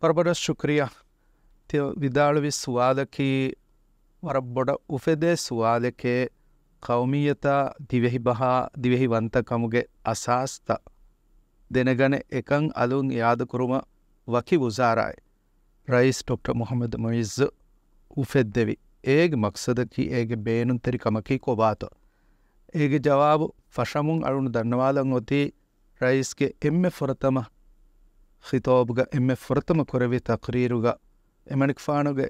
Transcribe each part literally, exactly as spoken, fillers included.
ވަރަށް ބޮޑަށް ޝުކުރިއްޔާ. ތި ވިދާޅުވި ސުވާލަކީ ވަރަށް ބޮޑަށް އުފެދޭ ސުވާލެކޭ. ޤައުމިއްޔަތާ ދިވެހިބަހާ ދިވެހިވަންތަކަމުގެ އަސާސްތައް ދެނެގަނެ، އެކަން އަލުން އިއާދަކުރުމަށް ވަކި ވުޒާރާއެއް ރައީސް ޑޮކްޓަރ މުޙައްމަދު މުޢިއްޒު އުފެއްދެވި. އޭގެ މަޤްޞަދަކީ، އޭގެ ބޭނުންތެރިކަމަކީ ކޮބާތޯ؟ އޭގެ ޖަވާބު ފަށަމުން އަޅުން ދަންނަވާލަން އޮތީ، ރައީސްގެ އެންމެ ފުރަތަމަ ޚިޠާބުގަ އެންމެ ފުރަތަމަ ކުރެއްވި ތަޤްރީރުގަ އެމަނިކުފާނުގެ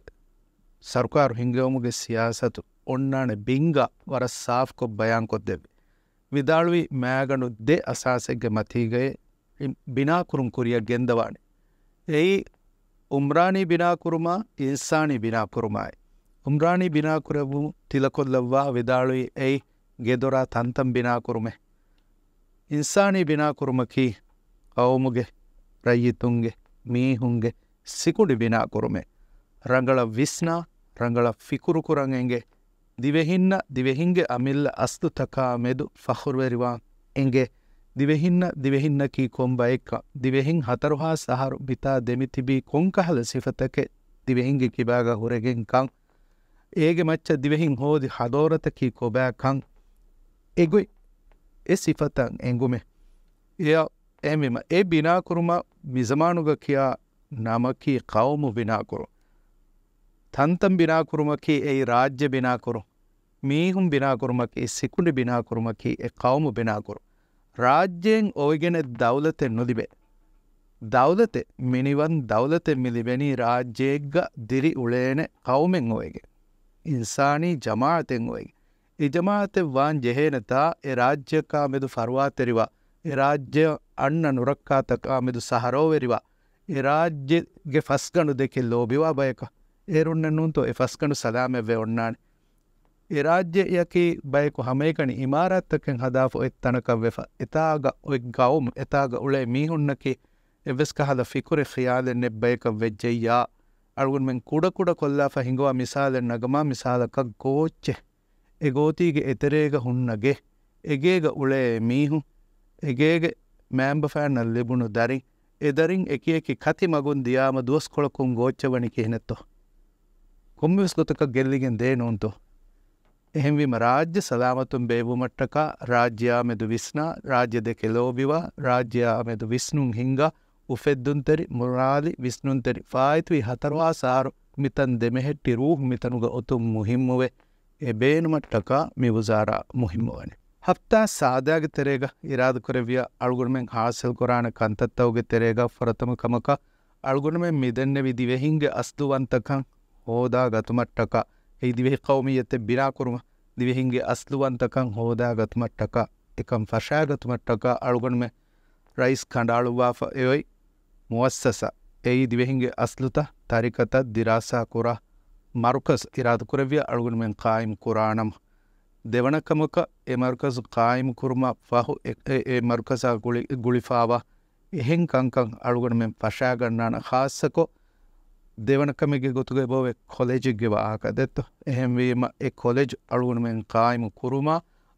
ސަރުކާރު ހިންގެވުމުގެ ސިޔާސަތު އޮންނާނެ ބިންގާ ވަރަށް ސާފުކޮށް ބަޔާންކޮށްދެއްވި. ވިދާޅުވި މައިގަނޑު ދެ އަސާސެއްގެ މަތީގައި ބިނާކުރުން ކުރިއަށް ގެންދަވާނެ. އެއީ، އުމްރާނީ ބިނާކުރުމާ، އިންސާނީ ބިނާކުރުމާއި. އުމްރާނީ ބިނާކުރެއްވުން ތިލަކޮށްލައްވާ ވިދާޅުވީ އެއީ، ގެދޮރާ ތަންތަން ބިނާކުރުމޭ. އިންސާނީ ބިނާކުރުމަކީ، ޤައުމުގެ، ރައްޔިތުންގެ، މީހުންގެ ސިކުނޑި ބިނާކުރުމޭ. ރަނގަޅަށް ވިސްނާ، ރަނގަޅަށް ފިކުރުކުރަން އެނގޭ، ދިވެހިންނަށް، ދިވެހިންގެ އަމިއްލަ އަސްލުތަކާ މެދު ފަޚުރުވެރިވާން އެނގޭ. ދިވެހިންނަށް، ދިވެހިންނަކީ ކޮން ބައެއްކަން، ދިވެހިން ހަތަރުހާސް އަހަރު މިތާ ދެމިތިބީ ކޮންކަހަލަ ސިފަތަކެއް ދިވެހިންގެ ކިބާގަ ހުރެގެން ކަން، އޭގެ މައްޗަށް ދިވެހިން ހޯދި ހަޟާރަތަކީ ކޮބާކަން، އެގޮތް އެ ސިފަތައް އެނގުމޭ. އެއަށް އެހެންވީމަ، އެ ބިނާކުރުމަށް މިޒަމާނުގަ ކިޔާ ނަމަކީ ޤައުމު ބިނާކުރުން. ތަންތަން ބިނާކުރުމަކީ އެއީ ރާއްޖެ ބިނާކުރުން. މީހުން ބިނާކުރުމަކީ، ސިކުނޑި ބިނާކުރުމަކީ އެ ޤައުމު ބިނާކުރުން. ރާއްޖޭން އޮވެގެނެއް ދައުލަތެއް ނުލިބޭ. ދައުލަތެއް، މިނިވަން ދައުލަތެއް މި ލިބެނީ ރާއްޖެއެއްގަ ދިރިއުޅޭނެ ޤައުމެއް އޮވެގެން. އިންސާނީ ޖަމާޢަތެއް އޮވެގެން. އެ ޖަމާޢަތެއް ވާން ޖެހޭނެތާ، އެ ރާއްޖެއަކާ މެދު ފަރުވާތެރިވާ، އެ ރާއްޖެ އަންނަ ނުރައްކާތަކާ މެދު ސަހަރޯވެރިވާ، އެ ރާއްޖޭގެ ފަސްގަނޑު ދެކެ ލޯބިވާ ބަޔަކަށް އޭރުންނެއް ނޫންތޯ އެ ފަސްގަނޑު ސަލާމަތްވެ އޮންނާނެ. އެ ރާއްޖެއަކީ ބަޔަކު ހަމައެކަނި އިމާރާތްތަކެއް ހަދާފަ އޮތް ތަނަކަށް ވެފަ، އެތާގަ އޮތް ޤައުމު، އެތާގަ އުޅޭ މީހުންނަކީ އެއްވެސް ކަހަލަ ފިކުރެއް ޚިޔާލެއް ނެތް ބަޔަކަށް ވެއްޖެއްޔާ، އަޅުގަނޑުމެން ކުޑަކުޑަ ކޮށްލާފަ ހިނގުވާ މިސާލެއް ނަގަމާ، މިސާލަކަށް ގޯއްޗެއް. އެ ގޯތީގެ އެތެރޭގަ ހުންނަ ގެ، އެގޭގަ އުޅޭ މީހުން، އެގޭގެ މައިންބަފައިންނަށް ލިބުނު ދަރިން، އެ ދަރިން އެކިއެކި ކަތި މަގުން ދިޔާމަ ދުވަސްކޮޅަކުން ގޯއްޗެއް ވަނީ ކިހިނެއްތޯ؟ ކޮންމެވެސް ގޮތަކަށް ގެއްލިގެން ދޭ ނޫންތޯ؟ އެހެންވީމަ ރާއްޖެ ސަލާމަތުން ބޭއްވުމަށްޓަކާ، ރާއްޖެއާ މެދު ވިސްނާ، ރާއްޖެ ދެކެ ލޯބިވާ، ރާއްޖެއާ މެދު ވިސްނުން ހިންގާ، އުފެއްދުންތެރި، މުރާލި ވިސްނުންތެރި، ފާއިތުވި ހަތަރު ހާސް އަހަރު މިތަން ދެމެހެއްޓި ރޫހު މިތަނުގަ އޮތުން މުހިއްމުވެ، އެ ބޭނުމަށްޓަކާ މި ވުޒާރާ މުހިއްމުވަނީ. ހަފްތާ ސާދާގެ ތެރޭގަ އިރާދަކުރެއްވިޔާ އަޅުގަނޑުމެން ހާސިލްކުރާނެ ކަންތައްތަކުގެ ތެރޭގަ ފުރަތަމަ ކަމަކަށް އަޅުގަނޑުމެން މިދެންނެވި ދިވެހިންގެ އަސްލުވަންތަކަން ހޯދާގަތުމަށްޓަކާ، އެއީ ދިވެހި ޤައުމިއްޔަތެއް ބިނާކުރުމަށް ދިވެހިންގެ އަސްލުވަންތަކަން ހޯދާގަތުމަށްޓަކާ، އެކަން ފަށާގަތުމަށްޓަކާ އަޅުގަނޑުމެން ރައީސް ކަނޑައަޅުއްވާފަ އެއޮތް މުއައްސަސާ، އެއީ ދިވެހިންގެ އަސްލުތައް، ތަރިކަތައް ދިރާސާ ކުރާ މަރުކަޒު އިރާދަކުރެއްވިޔާ އަޅުގަނޑުމެން ޤާއިމް ކުރާނަމަ، ދެވަނަ ކަމަކަށް އެ މަރުކަޒު ޤާއިމް ކުރުމަށް ފަހު އެ، އެ، އެ މަރުކަޒާ ގުޅި، ގުޅިފާވާ އެހެން ކަންކަން އަޅުގަނޑުމެން ފަށާގަންނާނަ، ޚާއްޞަކޮށް ދެވަނަ ކަމެއްގެ ގޮތުގައި ބޯވެ ކޮލެޖެއްގެ ވާހަކަ ދެއްތޯ. އެހެންވީމަ އެ ކޮލެޖް އަޅުގަނޑުމެން ޤާއިމު ކުރުމާ،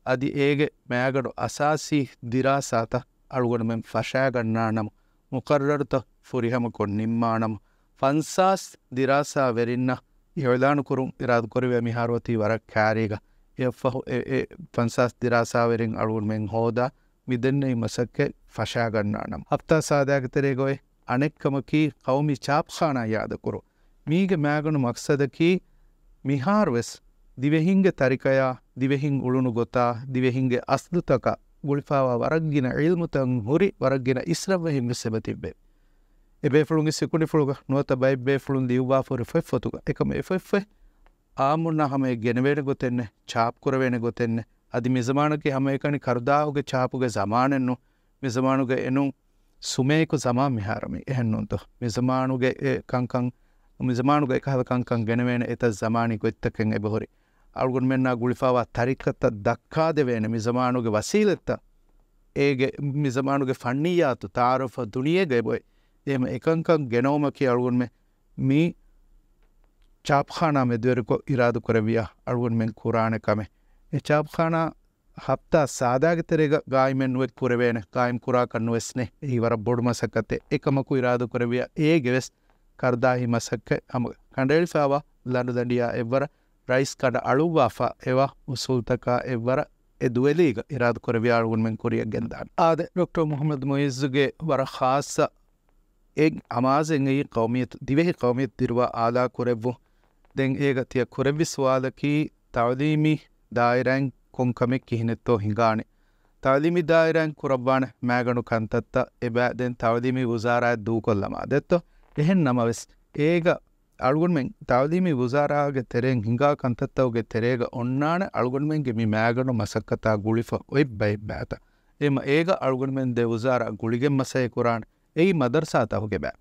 އަދި އޭގެ މައިގަނޑު އަސާސީ ދިރާސާތައް އަޅުގަނޑުމެން ފަށާގަންނާނަމަ، މުޤައްރަރުތައް ފުރިހަމަކޮށް ނިންމާނަމަ، ފަންސާސް ދިރާސާވެރިންނަށް އިޢުލާނުކުރުން އިރާދަކުރެވޭ މިހާރު އޮތީ ވަރަށް ކާރީގަ. އެއަށްފަހު އެ، އެ ފަންސާސް ދިރާސާވެރިން އަޅުގަނޑުމެން ހޯދާ، މިދެންނެވި މަސައްކަތް ފަށާގަންނާނަމަ. ހަފްތާ ސާދާގެ ތެރޭގައި އަނެއްކަމަކީ، ޤައުމީ ޗާޕްޚާނާ އިޢާދަކުރުން. މީގެ މައިގަނޑު މަޤްޞަދަކީ، މިހާރުވެސް ދިވެހިންގެ ތަރިކަޔާ، ދިވެހިން އުޅުނު ގޮތާ، ދިވެހިންގެ އަސްލުތަކަށް ގުޅިފާވާ ވަރަށްގިނަ ޢިލްމުތައް ހުރި، ވަރަށްގިނަ އިސްރަށްވެހިން ވެސް އެބަ ތިއްބެވި. އެބޭފުޅުންގެ ސިކުނޑިފުޅުގަ ނުވަތަ ބައެއް ބޭފުޅުން ލިޔުއްވާފަ ހުރި ފޮތްފޮތުގަ އެކަމަށް އެ ފޮތްފޮތް އާއްމުންނާ ހަމަޔަށް ގެނެވޭނެ ގޮތެއް ނެތް، ޗާޕް ކުރެވޭނެ ގޮތެއް ނެތް. އަދި މިޒަމާނަކީ ހަމައެކަނި ކަރުދާހުގެ ޗާޕުގެ ޒަމާނެއް ނޫން. މިޒަމާނުގަ އެނޫން ސުމޭކު ޒަމާން މިހާރަމީ. އެހެންނޫންތޯ؟ މިޒަމާނުގެ އެ ކަންކަން، މިޒަމާނުގަ އެކަހަލަ ކަންކަން ގެނެވޭނެ އެތައް ޒަމާނީ ގޮތްތަކެއް އެބަހުރި. އަޅުގަނޑުމެންނާ ގުޅިފާވާ ތަރިކަތައް ދައްކާދެވޭނެ މިޒަމާނުގެ ވަސީލަތްތައް. އޭގެ މިޒަމާނުގެ ފަންނިއްޔާތު ތައާރަފަށް ދުނިޔޭގަ އެބައޮތް. އެހެން އެކަންކަން ގެނައުމަކީ އަޅުގަނޑުމެން މި ޗާޕްޚާނާ މެދުވެރިކޮށް އިރާދަކުރެއްވިޔާ އަޅުގަނޑުމެން ކުރާނެ ކަމެއް. އެ ޗާޕްޚާނާ ހަފްތާ ސާދާގެ ތެރޭގަ ގާއިމެއް ނުވެ ކުރެވޭނެ، ގާއިމް ކުރާކަށް ނުވެސް ނެތް. އެއީ ވަރަށް ބޮޑު މަސައްކަތެއް. އެކަމަކު އިރާދަކުރެއްވިޔާ އޭގެވެސް ކަރުދާހި މަސައްކަތް ހަމަ ކަނޑައެޅިފައިވާ ލަނޑުލަނޑިއާ އެއްވަރަށް ރައީސް ކަނޑަ އަޅުއްވާފަ އެވާ އުސޫލުތަކާ އެއްވަރަށް އެ ދުވެލީގަ އިރާދަކުރެއްވިޔާ އަޅުގަނޑުމެން ކުރިއަށް ގެންދާނެ. އާދެ، ޑޮކްޓަރ މުޙައްމަދު މުޢިއްޒުގެ ވަރަށް ޚާއްޞަ އެއް އަމާޒެއް އެއީ ޤައުމިއްޔަތު، ދިވެހި ޤައުމިއްޔަތު ދިރުވާ އާލާ ކުރެއްވުން. ދެން އޭގަ ތިޔަ ކުރެއްވި ސުވާލަކީ، ތަޢުލީމީ ދާއިރާއިން ކޮން ކަމެއް ކިހިނެއްތޯ ހިނގާނެ؟ ތަޢުލީމީ ދާއިރާއިން ކުރައްވާނެ މައިގަނޑު ކަންތައްތައް އެބަ ދެން ތަޢުލީމީ ވުޒާރާއަށް ދޫކޮށްލަމާ ދެއްތޯ؟ އެހެން ނަމަވެސް، އޭގަ އަޅުގަނޑުމެން ތަޢުލީމީ ވުޒާރާގެ ތެރެއިން ހިނގާ ކަންތައްތަކުގެ ތެރޭގަ އޮންނާނެ އަޅުގަނޑުމެންގެ މި މައިގަނޑު މަސައްކަތާ ގުޅިފަ އޮތް ބައެއް މާތައް. އެހެންމަ އޭގަ އަޅުގަނޑުމެން ދެ ވުޒާރާ ގުޅިގެން މަސައްކަތް ކުރާނެ. އެއީ މަދަރުސާތަކުގެ ބައެއް.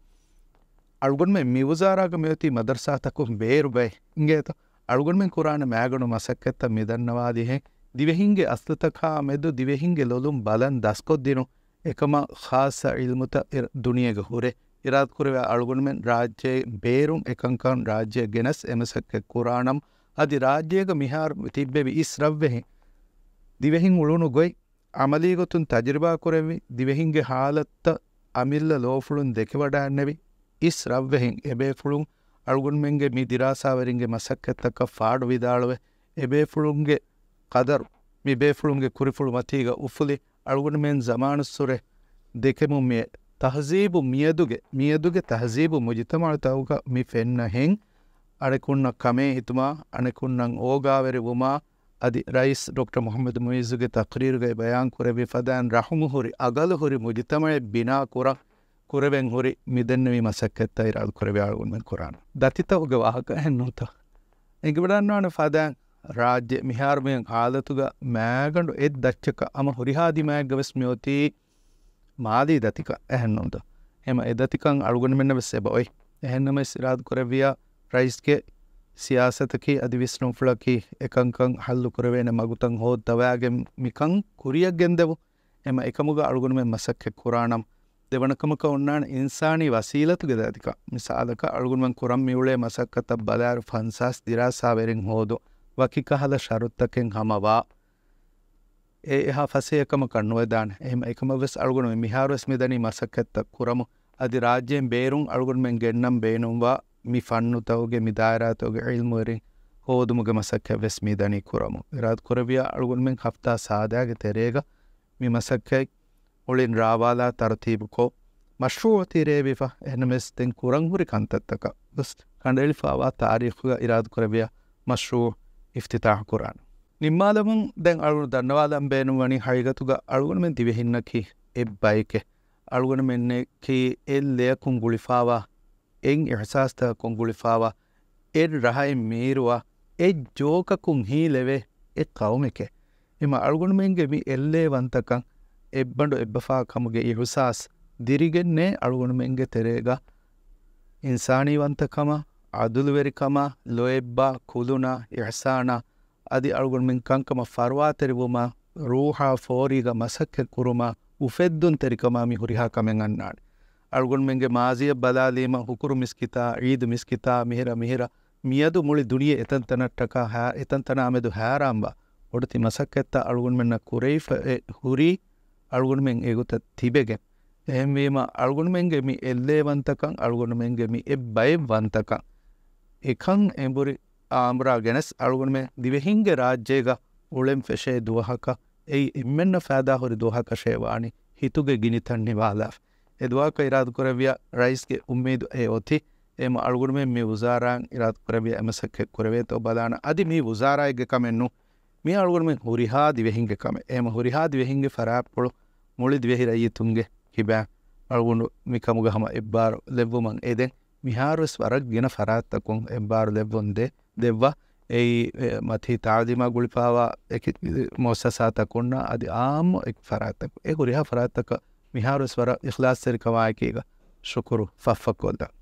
އަޅުގަނޑުމެން މި ވުޒާރާގަ މިއޮތީ މަދަރުސާތަކުން ބޭރު ބައެއް އިނގޭތޯ. އަޅުގަނޑުމެން ކުރާނެ މައިގަނޑު މަސައްކަތްތައް މި ދަންނަވާލީހެން، ދިވެހިންގެ އަސްލުތަކާ މެދު ދިވެހިންގެ ލޮލުން ބަލަން ދަސްކޮށްދިނުން، އެކަމަށް ޚާއްޞަ ޢިލްމުތައް އިރ-، ދުނިޔޭގަ ހުރޭ. އިރާދަކުރެއްވިޔާ އަޅުގަނޑުމެން ރާއްޖޭ ބޭރުން އެކަންކަން ރާއްޖޭ ގެނަސް އެ މަސައްކަތް ކުރާނަމަ، އަދި ރާއްޖޭގަ މިހާރު ތިއްބެވި އިސް ރަށްވެހިން ދިވެހިން އުޅުނު ގޮތް ޢަމަލީ ގޮތުން ތަޖުރިބާ ކުރެއްވި، ދިވެހިންގެ ހާލަތުތައް އަމިއްލަ ލޯފުޅުން ދެކެވަޑައިގެންނެވި އިސް ރަށްވެހިން އެބޭފުޅުން އަޅުގަނޑުމެންގެ މި ދިރާސާވެރިންގެ މަސައްކަތްތަކަށް ފާޑު ވިދާޅުވެ، އެބޭފުޅުންގެ ޤަދަރު، މި ބޭފުޅުންގެ ކުރިފުޅު މަތީގަ އުފުލި، އަޅުގަނޑުމެން ޒަމާނުއްސުރެ ދެކެމުން މި ތަހްޒީބު މިއަދުގެ، މިއަދުގެ ތަހްޒީބު މުޖުތަމަޢުތަކުގަ މި ފެންނަހެން، އަނެކުންނަށް ކަމޭ ހިތުމާ، އަނެކުންނަށް އޯގާވެރިވުމާ، އަދި ރައީސް ޑޮކްޓަރ މުޙައްމަދު މުޢިއްޒުގެ ތަޤްރީރުގައި ބަޔާން ކުރެއްވި ފަދައިން ރަޙުމު ހުރި، އަގަލު ހުރި މުޖުތަމަޢެއް ބިނާ ކުރަން ކުރެވެން ހުރި މި ދެންނެވި މަސައްކަތްތައް އިރާދަ ކުރެވި އަޅުގަނޑުމެން ކުރާނަ. ދަތިތަކުގެ ވާހަކަ އެހެން ނޫންތޯ؟ އެނގިވަޑަންވާނެ ފަދައިން ރާއްޖެ މިހާރު މި ހާލަތުގަ މައިގަނޑު އެއް ދައްޗަކަށް ހަމަ ހުރިހާ ދިމާއެއްގަ ވެސް މިއޮތީ މާލީ ދަތިކަން އެހެން ނޫންތޯ؟ އެހެމަ އެ ދަތިކަން އަޅުގަނޑުމެންނަށް ވެސް އެބަ އޮތް. އެހެންނަމަވެސް އިރާދަ ކުރެއްވިޔާ ރައީސްގެ ސިޔާސަތަކީ އަދި ވިސްނުންފުޅަކީ އެކަންކަން ހައްލު ކުރެވޭނެ މަގުތައް ހޯއްދަވާގެން މިކަން ކުރިއަށް ގެންދެވުން. އެމަ އެކަމުގަ އަޅުގަނޑުމެން މަސައްކަތް ކުރާނަމަ، ދެވަނަ ކަމަކަށް އޮންނާނެ އިންސާނީ ވަސީލަތުގެ ދަތިކަން. މިސާލަކަށް އަޅުގަނޑުމެން ކުރަން މިއުޅޭ މަސައްކަތަށް ބަލާއިރު ފަންސާސް ދިރާސާވެރިން ހޯދުން، ވަކި ކަހަލަ ޝަރުތަކެއް ހަމަވާ، އެ އެހާ ފަސޭހަ ކަމަކަށް ނުވެދާނެ. އެހެމަ އެކަމަށް ވެސް އަޅުގަނޑުމެން މިހާރު ވެސް މިދަނީ މަސައްކަތްތައް ކުރަމު. އަދި ރާއްޖޭން ބޭރުން އަޅުގަނޑުމެން ގެންނަން ބޭނުންވާ މި ފަންނުތަކުގެ މި ދާއިރާތަކުގެ ޢިލްމުވެރިން ހޯދުމުގެ މަސައްކަތް ވެސް މިދަނީ ކުރަމު. އިރާދަ ކުރެއްވިޔާ އަޅުގަނޑުމެން ހަފްތާ ސާދައިގެ ތެރޭގަ މި މަސައްކަތް އުޅެން ރާވާލާ ތަރުތީބުކޮށް، މަޝްރޫޢު ތިރޭވިފަ. އެހެނަމެސް ދެން ކުރަން ހުރި ކަންތައްތަކަށް ވެސް ކަނޑައެޅިފައިވާ ތާރީޚުގަ އިރާދަ ކުރެއްވިޔާ މަޝްރޫޢު އިފްތިތާޙު ކުރާނަން. ނިންމާލަމުން ދެން އަޅުގަނޑު ދަންނަވާލަން ބޭނުންވަނީ ހަގީގަތުގަ އަޅުގަނޑުމެން ދިވެހިންނަކީ އެއްބައެކޭ. އަޅުގަނޑުމެންނަކީ އެއް ލެޔަކުން ގުޅިފައިވާ އެއް އިޙްސާސްތަކަކުން ގުޅިފައިވާ، އެއް ރަހައިން މީރުވާ، އެއް ޖޯކަކުން ހީލެވޭ އެއް ޤައުމެކޭ. އެމަ އަޅުގަނޑުމެންގެ މި އެއްލޭވަންތަކަން، އެއްބަނޑު އެއްބަފާ ކަމުގެ އިޙުސާސް ދިރިގެންނޭ އަޅުގަނޑުމެންގެ ތެރޭގަ އިންސާނީވަންތަކަމާ، ޢަދުލުވެރިކަމާ، ލޯތްބާ، ކުލުނާ، އިޙްސާނާ، އަދި އަޅުގަނޑުމެން ކަންކަމަށް ފަރުވާތެރިވުމާ، ރޫޙާ ފޯރީގަ މަސައްކަތް ކުރުމާ، އުފެއްދުންތެރިކަމާ މި ހުރިހާ ކަމެއް އަންނާނެ. އަޅުގަނޑުމެންގެ މާޒީއަށް ބަލާލީމަ، ހުކުރު މިސްކިތާ، ޢީދު މިސްކިތާ، މިހިރަ މިހިރަ، މިއަދު މުޅި ދުނިޔެ އެތަންތަނަށްޓަކާ ހާ-، އެތަންތަނާ މެދު ހައިރާންވާ އޮޑުތި މަސައްކަތްތައް އަޅުގަނޑުމެންނަށް ކުރެވިފަ އެ ހުރީ، އަޅުގަނޑުމެން އެގޮތަށް ތިބެގެން. އެހެންވީމަ، އަޅުގަނޑުމެންގެ މި އެއްލޭވަންތަކަން، އަޅުގަނޑުމެންގެ މި އެއްބައެއްވަންތަކަން އެކަން އެނބުރި އާ އަނބުރާ ގެނެސް، އަޅުގަނޑުމެން ދިވެހިންގެ ރާއްޖޭގަ އުޅެން ފެށޭ ދުވަހަކަށް، އެއީ އެންމެންނަށް ފައިދާހުރި ދުވަހަކަށޭ ވާނީ، ހިތުގެ ގިނިތައް ނިވާލާފަ. އެ ދުވަހަކަށް އިރާދަކުރެއްވިޔާ ރައީސްގެ އުއްމީދު އެ އޮތީ. އެހެމަ އަޅުގަނޑުމެން މި ވުޒާރާއިން އިރާދަކުރެއްވިޔާ އެ މަސައްކަތް ކުރެވޭތޯ ބަލާނަ. އަދި މި ވުޒާރާއެއްގެ ކަމެއް ނޫން. މި އަޅުގަނޑުމެން ހުރިހާ ދިވެހިންގެ ކަމެއް. އެހެމަ ހުރިހާ ދިވެހިންގެ ފަރާތްޕުޅު މުޅި ދިވެހި ރައްޔިތުންގެ ކިބައިން އަޅުގަނޑު މިކަމުގަ ހަމަ އެއްބާރު ލެއްވުމަށް އެދެން. މިހާރުވެސް ވަރަށް ގިނަ ފަރާތްތަކުން އެއްބާރު ލެއްވުން ދޭ، ދެއްވާ. އެއީ، އެ، މަތީ ތާލީމާ ގުޅިފައިވާ އެކި މުއައްސަސާތަކުންނާ އަދި އާއްމު އެކި ފަރާތްތަކުން. އެ ހުރިހާ ފަރާތްތަކަށް މިހާރުވެސް ވަރަށް އިޚްލާޞްތެރިކަމާއެކީގަ ޝުކުރު ފަށްފަށްކޮށްލަން.